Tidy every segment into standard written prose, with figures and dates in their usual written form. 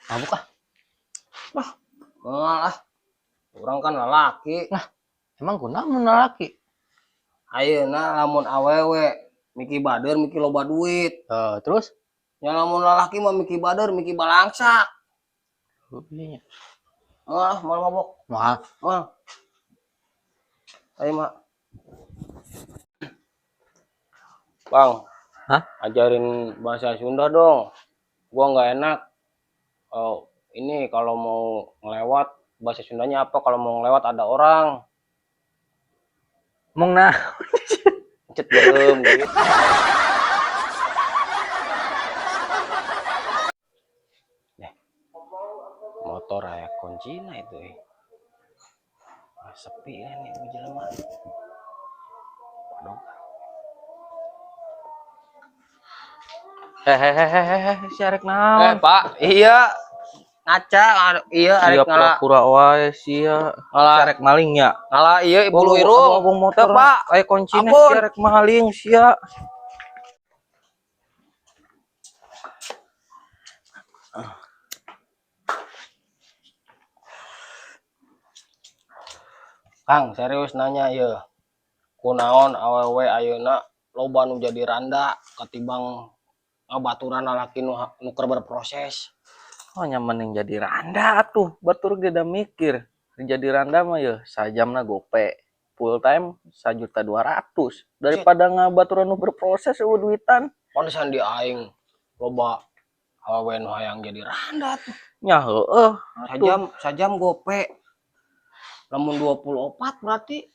Mabuk ah. Lah, moal ah. Urang kan lalaki. Lah, emang kunaon mun lalaki? Ayeuna lamun awewe miki bader miki loba duit. Terus? Ya lamun lalaki mah miki bader miki balangsak. Oh, iya. Moal, moal mabok. Moal. Moal. Ayo, Mak. Bang. Hah? Ajarin bahasa Sunda dong. Gua nggak enak. Oh, ini kalau mau ngelewat bahasa Sundanya apa? Kalau mau ngelewat ada orang. Mong nah. Cet gerem gitu. Nih. Motor aya kuncina itu, eh. Ah, sepi kan nih jelema. Aduh. Hehehehehe, si arek naon? Pak, iya. Ngaca, iya, arek Sia ngala. pura-pura wae sia. Ngala. Si arek maling ya? Ngala, iya, bulu irung. Abang motor, Teu, Pak. Aya kuncina Ampun. si arek maling sia. Kang, serius nanya ieu. Kunaon awewe ayeuna loba nu jadi randa ketimbang ngabaturan lalaki nu keur berproses. Oh, nya mending jadi randa atuh, batur ge da mikir. Jadi randa mah yeuh sajamna gope. Full time 1.200.000. Daripada ngabaturan nu berproses eueuh duitan. Pantesan di aing loba awewe nu hayang jadi randa tuh. Nya heueuh atuh. Sajam gope. Lamun 24 berarti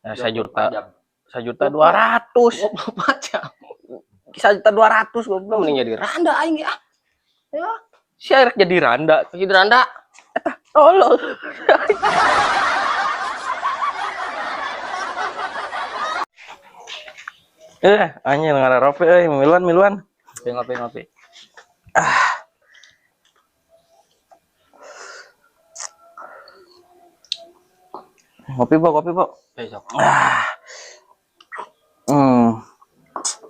Ya, 1.200.000. 24 jam. 1.200.000 goblok. Mending jadi randa aing ge ah. Ya. Si arek jadi randa. Jadi randa. Eta tolol. Anjing ngararope euy, miluan miluan. Ngopi ngopi ngopi. Ah. Ngopi, Bo, kopi, Bo. Besok. Ah.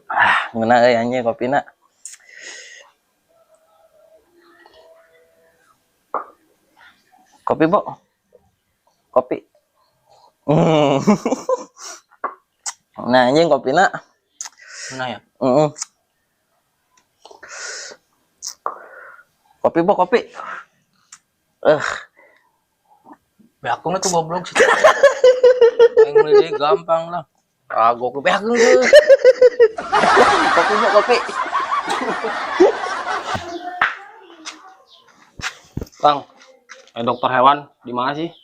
Ah, ngeuna euy anjing kopina. Kopi, Bo. Kopi. Nah, anjing kopina. Nah ya. Kopi, Bo, kopi. Beakung tuh goblok sih. Aing meuli deui gampang lah. Kagok beakung tuh. Kopi, Bo, kopi. Kang, dokter hewan di mana sih?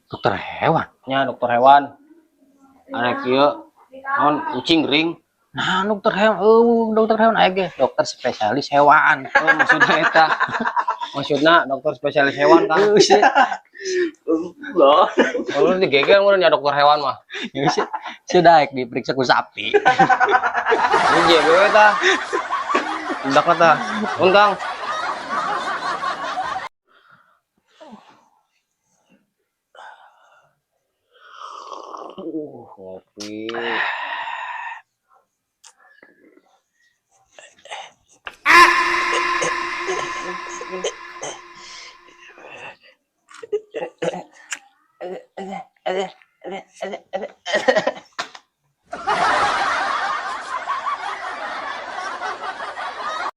Dokter hewan? Nya dokter hewan. Arek ieu naon kucing ring. Nah, dokter hewan, oh, dokter hewan aya ge, dokter spesialis hewan. Oh, maksudna eta. Maksudna dokter spesialis hewan, Kang. Euy, sih. Loh. Kalau digeger mun nya dokter hewan mah. Ya sih, sudah daek diperiksa ku sapi. Ini JBW tah. Budakna tah. Mun, Kang. Ngopi.